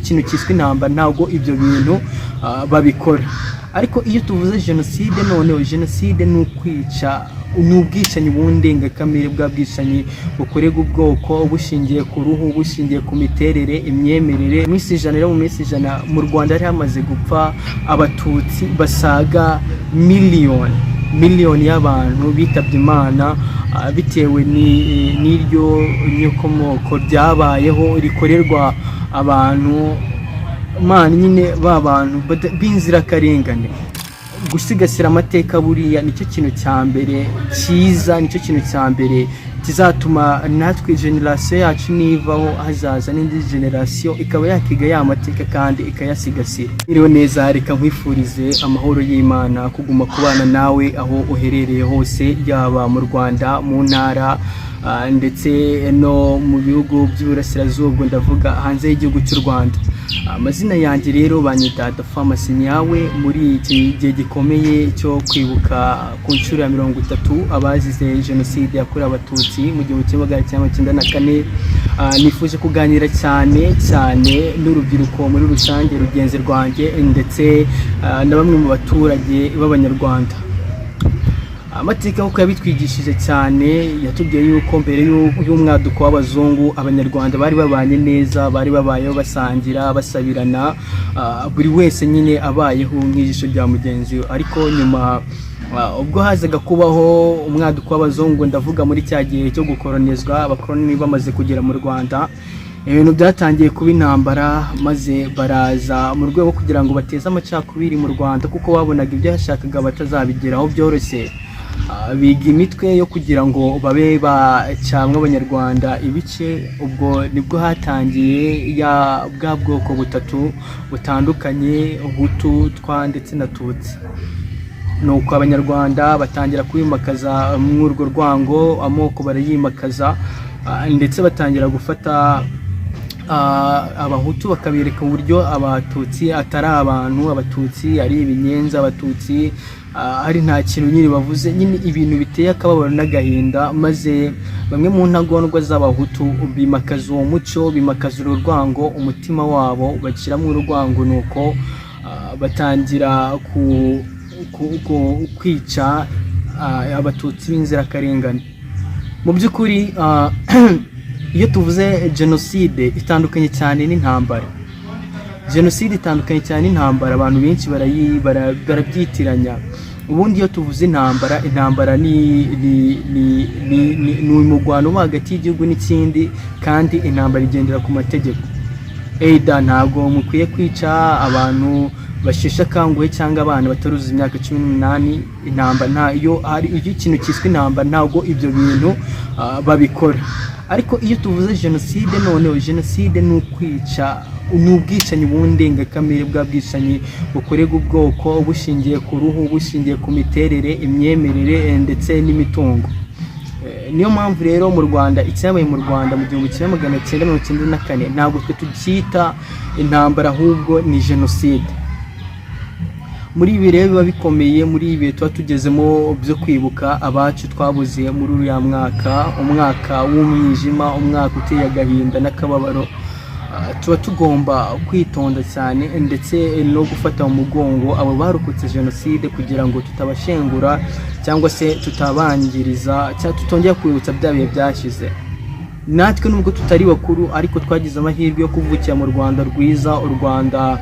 ikintu cyiswe intambara, ntabwo ibyo bintu babikora. Ariko iyo tuvuze jenoside, noneho jenoside ni ukwica, ni ubwicanyi bw'indengakamere, bwa bwicanyi bukorerwa ubwoko bushingiye ku ruhu, bushingiye ku miterere, imyemerere. Iminsi 100 rero, mu minsi 100 mu Rwanda hari hamaze gupfa Abatutsi basaga miliyoni, miliyoni y'abantu bitabye Imana, bitewe n'iryo nyokomoko ryabayeho rikorerwa abantu Mana nyine, ba bantu b'inzirakarengane. Gusigasira amateka buriya nicyo kintu cya mbere cyiza, nicyo kintu cya mbere kizatuma natwe generasiyo yacu nivaho, hazaza n'indi generasiyo ikaba yakiga ya mateka kandi ikayasigasira. Iriho neza, reka nkwifurize amahoro y'Imana kuguma kubana nawe aho uherereye hose, yaba mu Rwanda, mu ntara, ndetse no mu bihugu by'Iburasirazuba, ndavuga hanze y'igihugu cy'u Rwanda. Amazina yanjye rero banyita The Pharmacy nyawe. Muri iki gihe gikomeye cyo kwibuka ku nshuro ya 30 abazize jenoside yakorewe Abatutsi mu 1994, nifuje kuganira cyane cyane n'urubyiruko muri rusange, rugenzi rwanjye, ndetse na bamwe mu baturage b'Abanyarwanda. Amateka kuko yabitwigishije cyane, yatubwiye yuko mbere y'umwaduko w'abazungu Abanyarwanda bari babanye neza, bari babayeho basangira, basabirana, buri wese nyine abayeho nk'ijisho rya mugenzi we. Ariko nyuma, ubwo hazaga kubaho umwaduko w'abazungu, ndavuga muri cya gihe cyo gukoronizwa, abakoloni bamaze kugera mu Rwanda, ibintu byatangiye kuba intambara, maze baraza mu rwego kugira ngo bateze amacakubiri mu Rwanda, kuko babonaga ibyo yashakaga batazabigeraho byoroshye. Biga imitwe yo kugira ngo babe bacamwe Abanyarwanda ibice. Ubwo nibwo hatangiye ya bwa bwoko butatu butandukanye: Hutu, Twa ndetse na Tutsi. Nuko Abanyarwanda batangira kwimakaza muri urwo rwango, amoko barayimakaza, ndetse batangira gufata Abahutu bakabereka uburyo Abatutsi atari abantu, Abatutsi ari ibinyenzi, Abatutsi ari nta kintu nyine bavuze, nyine ibintu biteye akababaro n'agahinda. Maze bamwe mu ntagondwa z'Abahutu bimakaza uwo muco, bimakaza uru rwango, umutima wabo bashyiramo urwango, nuko batangira kwica Abatutsi b'inzirakarengane. Mu by'ukuri, iyo tuvuze jenoside, itandukanye cyane n'intambara. Jenoside itandukanye cyane n'intambara, abantu benshi barabyitiranya. Ubundi iyo tuvuze intambara, intambara ni umurwano uba hagati y'igihugu n'ikindi, kandi intambara igendera ku mategeko. Either ntabwo mukwiye kwica abantu basheshe akanguhe cyangwa abana bataruzuza imyaka 18. Intambara nta, iyo hari, iyo ikintu cyiswe intambara, ntabwo ibyo bintu babikora. Ariko iyo tuvuze jenoside, noneho jenoside ni ukwica, ni ubwicanyi bw'indengakamere, bwa bwicanyi bukorerwa ubwoko bushingiye ku ruhu, bushingiye ku miterere, imyemerere, ndetse n'imitungo. Niyo mpamvu rero mu Rwanda, icyabaye mu Rwanda mu 1994 ntabwo twe tucyita intambara, ahubwo ni jenoside. Muri ibi rero biba bikomeye, muri ibi bihe tuba tugezemo byo kwibuka abacu twabuze muri uriya mwaka, umwaka w'umwijima, umwaka uteye agahinda n'akababaro, tuba tugomba kwitonda cyane ndetse no gufata mu mugongo abo barokotse jenoside, kugira ngo tutabashengura cyangwa se tutabangiriza cyangwa tutongera kwibutsa bya bihe byashize. Natwe nubwo tutari bakuru, ariko twagize amahirwe yo kuvukira mu Rwanda rwiza, u Rwanda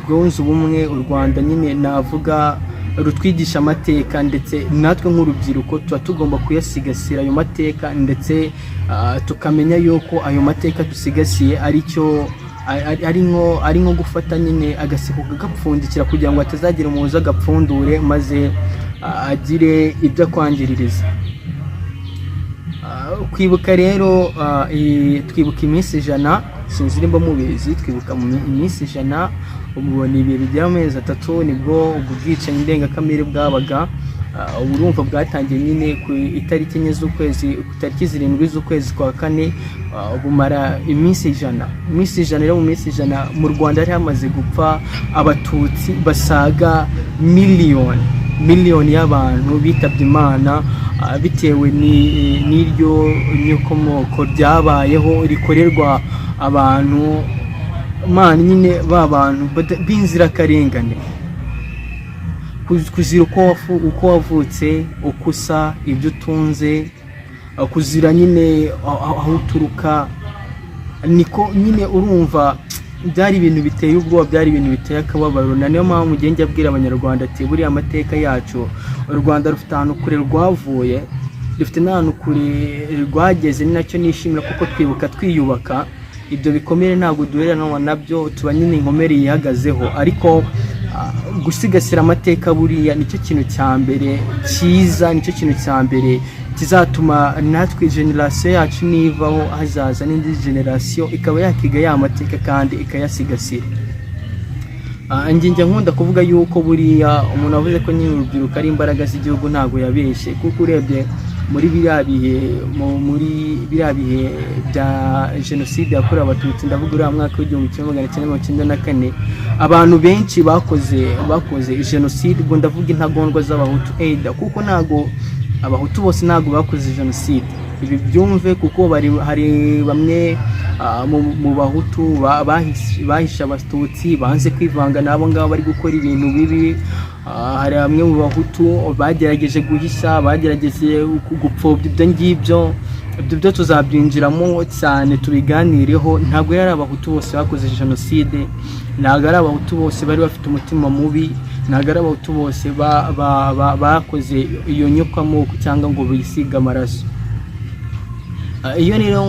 rwunze ubumwe, u Rwanda nyine navuga rutwigisha amateka, ndetse natwe nk'urubyiruko tuba tugomba kuyasigasira ayo mateka, ndetse tukamenya yuko ayo mateka dusigasiye ari cyo ari nko gufata nyine agaseko kagapfundikira, kugira ngo hatazagira umuntu uza agapfundure maze agire ibyo akwangiririza. Kwibuka rero, twibuka iminsi 100, sinzi nimba mubizi. Twibuka mu iminsi 100, ubu ni ibihe bigera mu mezi 3 nibwo ubwo bwicanyi ndengakamere bwabaga. Ubu urumva bwatangiye nyine ku itariki 4 z'ukwezi, ku tariki 7 z'ukwezi kwa kane, bumara iminsi 100. Iminsi 100 rero, mu minsi 100 mu Rwanda hari hamaze gupfa Abatutsi basaga miliyoni, miliyoni y'abantu bitabye Imana, bitewe n'iryo nyokomoko ryabayeho rikorerwa abantu. Man, nyine ba bantu b'inzirakarengane, kuzira uko wavutse, uko usa, ibyo utunze, kuzira nyine aho uturuka. Niko nyine urumva byari ibintu biteye ubwoba, byari ibintu biteye akababaro. Na niyo mpamvu ngenda abwira Abanyarwanda ati buriya amateka yacu, u Rwanda rufite ahantu kure rwavuye, rufite n'ahantu kure rwageze. Ni nacyo nishimira, kuko twibuka twiyubaka. Ibyo bikomere ntabwo duheranwa nabyo, tuba nyine inkomere yihagazeho. Ariko gusigasira amateka buriya nicyo kintu cya mbere cyiza, nicyo kintu cya mbere kizatuma natwe generasiyo yacu nivaho, hazaza n'indi generasiyo ikaba yakiga ya mateka kandi ikayasigasira. Njye njya nkunda kuvuga yuko buriya umuntu avuze ko nyine urubyiruko ari imbaraga z'igihugu ntabwo yabeshye, kuko urebye muri biriya bihe, muri biriya bihe bya Jenoside yakorewe Abatutsi, ndavuga uriya mwaka w'1994, abantu benshi bakoze jenoside, ubwo ndavuga intagondwa z'Abahutu eda, kuko ntabwo Abahutu bose ntabwo bakoze jenoside, ibi byumve, kuko hari bamwe mu Bahutu bahishe Abatutsi, banze kwivanga n'abo ngabo bari gukora ibintu bibi. Hari bamwe mu Bahutu bagerageje guhisha, bagerageje gupfobya ibyo ngibyo. Ibyo byo tuzabyinjiramo cyane tubiganireho. Ntabwo yari Abahutu bose bakoze jenoside, ntabwo ari Abahutu bose bari bafite umutima mubi, ntabwo ari Abahutu bose bakoze iyo nyokamoko cyangwa ngo bisige amaraso. Iyo rero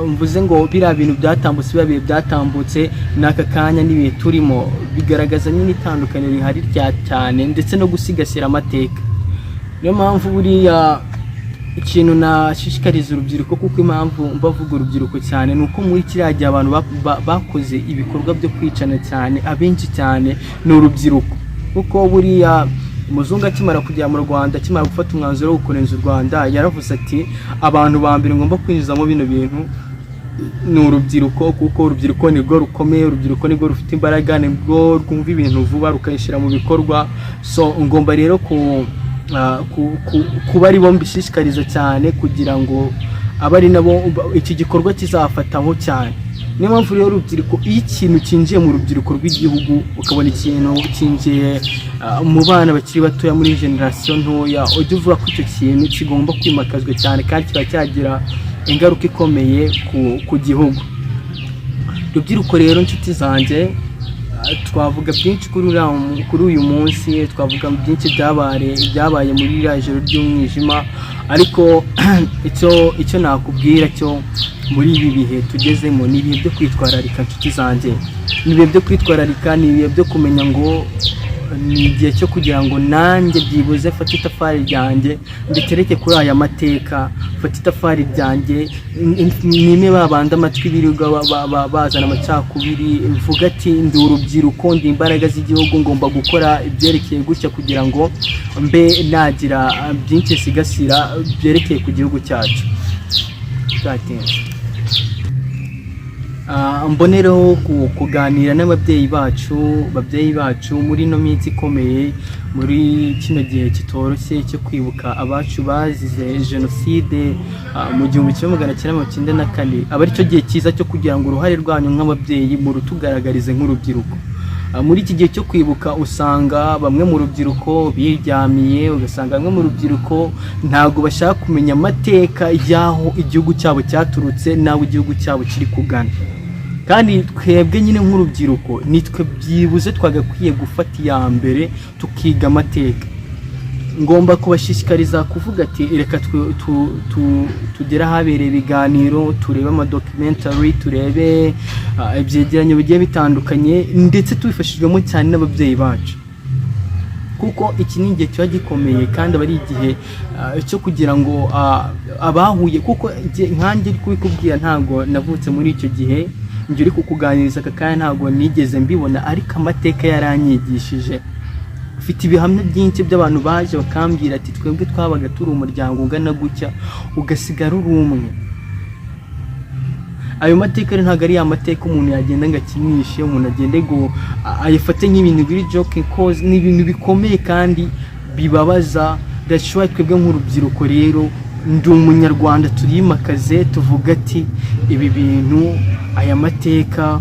mvuze ngo biriya bintu byatambutse, biriya bihe byatambutse n'aka kanya n'ibihe turimo, bigaragaza nyine itandukaniro rihari rya cyane, ndetse no gusigasira amateka. Niyo mpamvu buriya ikintu nashishikariza urubyiruko, kuko impamvu mbavuga urubyiruko cyane ni uko muri kiriya gihe abantu bakoze ibikorwa byo kwicana cyane, abenshi cyane ni urubyiruko, kuko buriya umuzungu akimara kugera mu Rwanda, akimara gufata umwanzuro wo gukoresha u Rwanda, yaravuze ati abantu ba mbere ngomba kwinjizamo bino bintu ni urubyiruko, kuko urubyiruko nirwo rukomeye, urubyiruko nirwo rufite imbaraga, nirwo rwumva ibintu vuba rukabishyira mu bikorwa. So ngomba rero kuba ari bo mbishishikariza cyane, kugira ngo abe ari nabo iki gikorwa kizafataho cyane. Niyo mpamvu rero urubyiruko, iyo ikintu cyinjiye mu rubyiruko rw'igihugu, ukabona ikintu cyinjiye mu bana bakiri batoya, muri generasiyo ntoya, ujya uvuga ko icyo kintu kigomba kwimakazwa cyane kandi kiba cyagira ingaruka ikomeye ku gihugu. Rubyiruko rero, inshuti zanjye, twavuga byinshi kuri uyu munsi, twavuga byinshi byabaye muri iriya joro ry'umwijima. Ariko icyo nakubwira cyo, muri ibi bihe tugezemo ni ibihe byo kwitwararika, inshuti zanjye, ni ibihe byo kwitwararika, ni ibihe byo kumenya ngo ni igihe cyo kugira ngo nanjye byibuze mfate itafari ryanjye nditereke kuri aya mateka, mfate itafari ryanjye nime babandi amatwi birirwa bazana amacakubiri, mvuga ati ndi urubyiruko, ndi imbaraga z'igihugu, ngomba gukora ibyerekeye gutya kugira ngo mbe nagira byinshi nsigasira byerekeye ku gihugu cyacu. Byatinze. Mbonereho kuganira n'ababyeyi bacu. Babyeyi bacu, muri ino minsi ikomeye, muri kino gihe kitoroshye cyo kwibuka abacu bazize jenoside mu 1994, aba aricyo gihe cyiza cyo kugira ngo uruhare rwanyu nk'ababyeyi murutugaragarize nk'urubyiruko. Muri iki gihe cyo kwibuka usanga bamwe mu rubyiruko biryamiye, ugasanga bamwe mu rubyiruko ntabwo bashaka kumenya amateka y'aho igihugu cyabo cyaturutse n'aho igihugu cyabo kiri kugana. Kandi twebwe nyine nk'urubyiruko nitwe byibuze twagakwiye gufata iya mbere tukiga amateka. Ngomba kubashishikariza kuvuga ati reka tugere ahabereye ibiganiro, turebe amadocumentary, turebe ibyegeranyo bigiye bitandukanye, ndetse tubifashijwemo cyane n'ababyeyi bacu, kuko iki ni igihe kiba gikomeye kandi aba ari igihe cyo kugira ngo abahuye, kuko nkanjye uri kubikubwira ntabwo navutse muri icyo gihe, njye uri kukuganiriza aka kanya ntabwo nigeze mbibona, ariko amateka yaranyigishije. Mfite ibihamya byinshi by'abantu baje bakambwira ati twebwe twabaga turi umuryango ungana gutya, ugasigara uri umwe. Ayo mateka rero ntabwo ari ya mateka umuntu yagenda ngo akinishe, umuntu agende ngo ayafate nk'ibintu biri joke, cause ni ibintu bikomeye kandi bibabaza. That's why twebwe nk'urubyiruko rero, Ndi Umunyarwanda, turimakaze, tuvuga ati ibi bintu, aya mateka.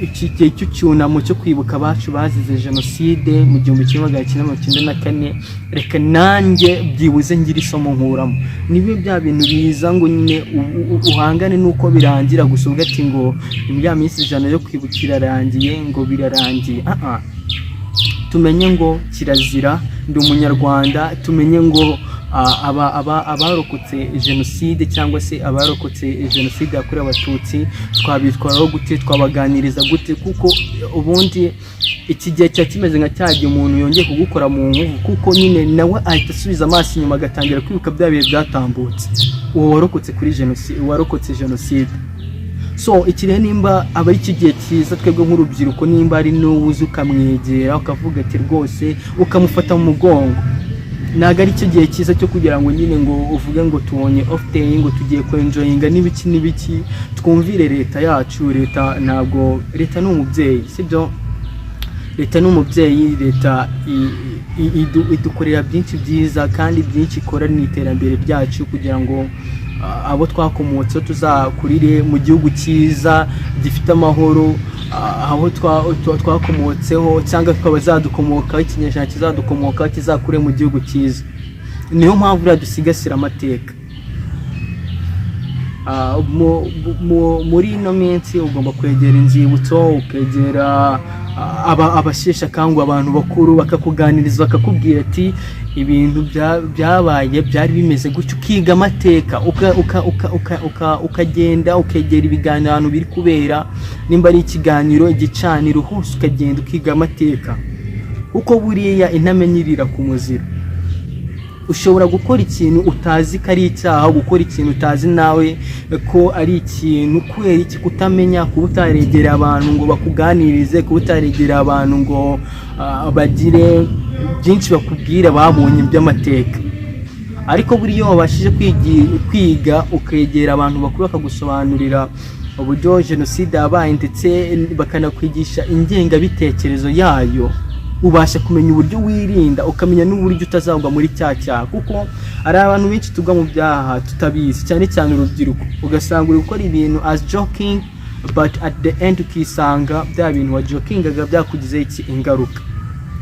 iki gihe cy'icyunamo cyo kwibuka abacu bazize jenoside mu 1994, reka nanjye byibuze ngire isomo nkuramo. Nibe bya bintu biza ngo nyine uhangane n'uko birangira gusa, uvuga ati ngo ya minsi 100 yo kwibuka irarangiye, ngo birarangiye. Ah ah, tumenye ngo kirazira, ndi Umunyarwanda. Tumenye ngo abarokotse jenoside cyangwa se abarokotse jenoside yakorewe Abatutsi twabitwaraho gute, twabaganiriza gute? Kuko ubundi iki gihe kiba kimeze nka cya gihe umuntu yongeye kugukora mu nkovu, kuko nyine nawe ahita asubiza amaso inyuma, agatangira kwibuka bya bihe byatambutse, uwo warokotse kuri jenoside, warokotse jenoside. So iki rero nimba aba ari iki gihe cyiza, twebwe nk'urubyiruko, nimba ari n'uwuzi ukamwegera, ukavuga ati rwose, ukamufata mu mugongo. Ntabwo ari cyo gihe cyiza cyo kugira ngo nyine ngo uvuge ngo tubonye off day, ngo tugiye kwenjoyinga n'ibiki n'ibiki. Twumvire leta yacu. Leta ntabwo, leta ni umubyeyi, sibyo? Leta ni umubyeyi. Leta idukorera byinshi byiza, kandi byinshi ikora ni iterambere ryacu, kugira ngo abo twakomotseho tuzakurire mu gihugu cyiza gifite amahoro, aho twakomotseho cyangwa tukaba zadukomokaho, ikinyejana kizadukomokaho kizakure mu gihugu cyiza. Niyo mpamvu uriya dusigasira amateka. Muri ino minsi ugomba kwegera inzibutso, ukegera abasheshe akanguhe, abantu bakuru, bakakuganiriza, bakakubwira ati ibintu byabaye byari bimeze gutyo, ukiga amateka, ukagenda ukegera ibiganiro ahantu biri kubera, nimba ari ikiganiro, igicaniro, hose ukagenda ukiga amateka, kuko buriya intamenya irira ku muziro. Ushobora gukora ikintu utazi ko ari icyaha, gukora ikintu utazi nawe ko ari ikintu. Kubera iki? Kutamenya, kuba utaregera abantu ngo bakuganirize, kuba utaregera abantu ngo bagire byinshi bakubwira babonye by'amateka. Ariko buriya iyo wabashije kwiga, ukegera abantu bakuru, bakagusobanurira uburyo jenoside yabaye, ndetse bakanakwigisha ingengabitekerezo yayo, ubasha kumenya uburyo wirinda, ukamenya n'uburyo utazagwa muri cya cyaha, kuko hari abantu benshi tugwa mu byaha tutabizi, cyane cyane urubyiruko. Ugasanga uri gukora ibintu as joking, but at the end ukisanga bya bintu wajokingaga byakugizeho iki? Ingaruka.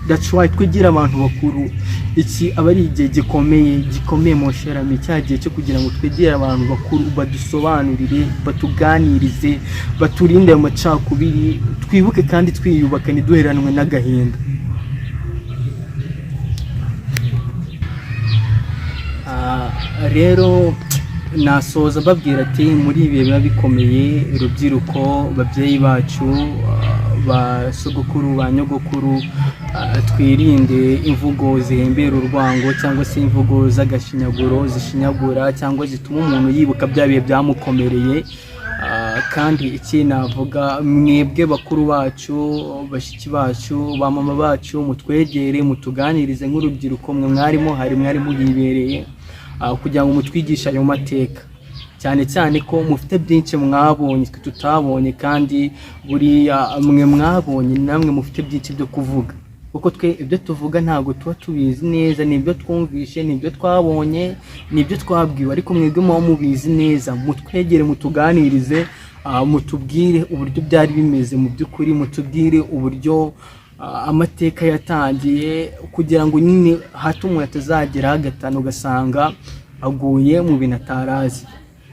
That's why twigira abantu bakuru. Iki aba ari igihe gikomeye, gikomeye mu sharami, cya gihe cyo kugira ngo twegere abantu bakuru, badusobanurire, batuganirize, baturinde amacakubiri, twibuke kandi twiyubaka, ntiduheranwe n'agahinda. Rero nasoza mbabwira ati muri ibi bihe biba bikomeye, urubyiruko, babyeyi bacu, ba sogokuru, ba nyogokuru, twirinde imvugo zihembera urwango cyangwa se imvugo z'agashinyaguro zishinyagura cyangwa zituma umuntu yibuka bya bihe byamukomereye. Kandi iki navuga, mwebwe bakuru bacu, bashiki bacu, ba mama bacu, mutwegere, mutuganirize nk'urubyiruko. Mwe mwarimo hari mwari muhibereye, kugira ngo mutwigishe ayo mateka, cyane cyane ko mufite byinshi mwabonye twe tutabonye. Kandi buriya mwe mwabonye, namwe mufite byinshi byo kuvuga, kuko twe ibyo tuvuga ntabwo tuba tubizi neza, ni ibyo twumvishe, ni ibyo twabonye, ni ibyo twabwiwe, ariko mwebwe muba mubizi neza. Mutwegere, mutuganirize, mutubwire uburyo byari bimeze mu by'ukuri, mutubwire uburyo amateka yatangiye, kugira ngo nyine hato umuntu atazagera agatanu ugasanga aguye mu bintu atarazi.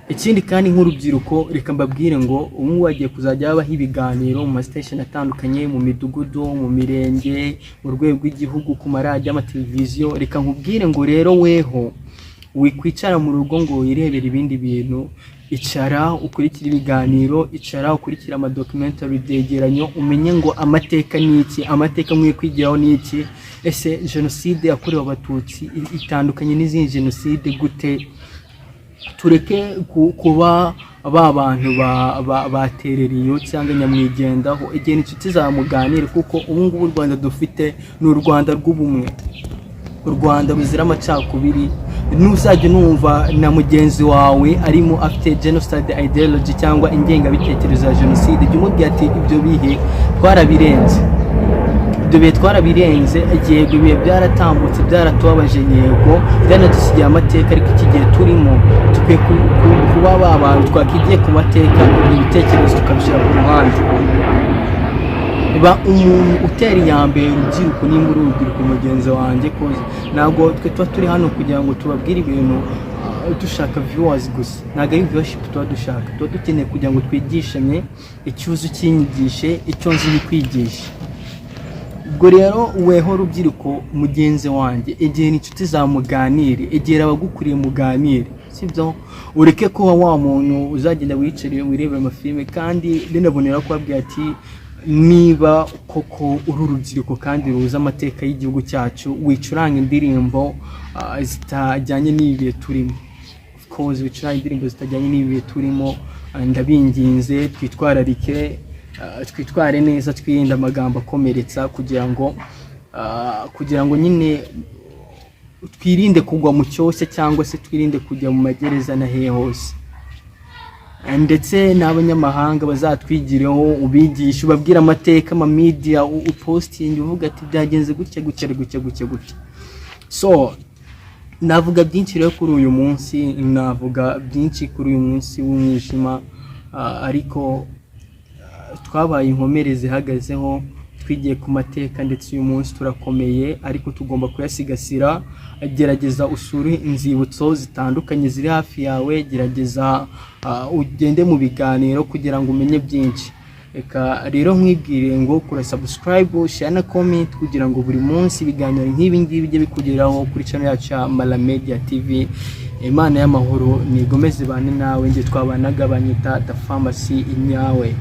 Ikindi kandi, nk'urubyiruko, reka mbabwire ngo ubu ngubu hagiye kuzajya habaho ibiganiro mu ma station atandukanye, mu midugudu, mu mirenge, mu rwego rw'igihugu, ku maradiyo, amateleviziyo. Reka nkubwire ngo rero weho wikwicara mu rugo ngo wirebere ibindi bintu. Icara ukurikire ibiganiro, icara ukurikire ama documentary, byegeranyo, umenye ngo amateka ni iki, amateka nkwiye kwigiraho ni iki. Ese jenoside yakorewe Abatutsi itandukanye n'izindi jenoside gute? Tureke kuba ba bantu baterera iyo cyangwa nyamwigendaho. Igihe inshuti zawe muganire, kuko ubu ngubu u Rwanda dufite ni u Rwanda rw'ubumwe, u Rwanda ruzira amacakubiri. Ntuzajya unumva na mugenzi wawe arimo afite genocide ideology cyangwa ingengabitekerezo ya jenoside, jya umubwira ati ibyo bihe twarabirenze, ibyo bihe twarabirenze. Yego, ibihe byaratambutse, byaratubabaje, yego, byanadusigiye amateka, ariko iki gihe turimo dukwiye kuba ba bantu twakigiye ku mateka, ibyo bitekerezo tukabishyira ku ruhande. Ba umuntu utera iya mbere, urubyiruko, nimba uri urubyiruko mugenzi wanjye, 'cause ntabwo twe tuba turi hano kugira ngo tubabwire ibintu dushaka viewers gusa. Ntabwo ari viewership tuba dushaka. Tuba dukeneye kugira ngo twigishanye. Icyo uzi ukinyigishe, icyo nzi nkikwigishe. Ubwo rero weho rubyiruko mugenzi wanjye, egera inshuti zawe muganire, egera abagukuriye muganire, sibyo? Ureke kuba wa muntu uzagenda wicariye wirebera amafilime. Kandi rinabonera kubabwira ati niba koko uri urubyiruko kandi ruzi amateka y'igihugu cyacu, wicuranga indirimbo zitajyanye n'ibi bihe turimo. Of course, wicuranga indirimbo zitajyanye n'ibi bihe turimo. Ndabinginze, twitwararike, twitware neza, twirinde amagambo akomeretsa, kugira ngo nyine twirinde kugwa mu cyoshya cyangwa se twirinde kujya mu magereza na hehe hose. Ndetse n'abanyamahanga bazatwigireho, ubigishe, ubabwire amateka, amamidiya, upostinge uvuga ati byagenze gutya gutya gutya gutya gutya. So navuga byinshi rero kuri uyu munsi, navuga byinshi kuri uyu munsi w'umwijima, ariko twabaye inkomere zihagazeho, twigiye ku mateka, ndetse uyu munsi turakomeye, ariko tugomba kuyasigasira. Gerageza usure inzibutso zitandukanye ziri hafi yawe, gerageza ugende mu biganiro kugira ngo umenye byinshi. Reka rero nkwibwire ngo kora subscribe, share na comment, kugira ngo buri munsi ibiganiro nk'ibi ngibi bijye bikugeraho kuri channel yacu ya Mara Media TV. Imana y'amahoro nigomeze ibane nawe. Njye twabanaga banyita The Pharmacy Inyawe.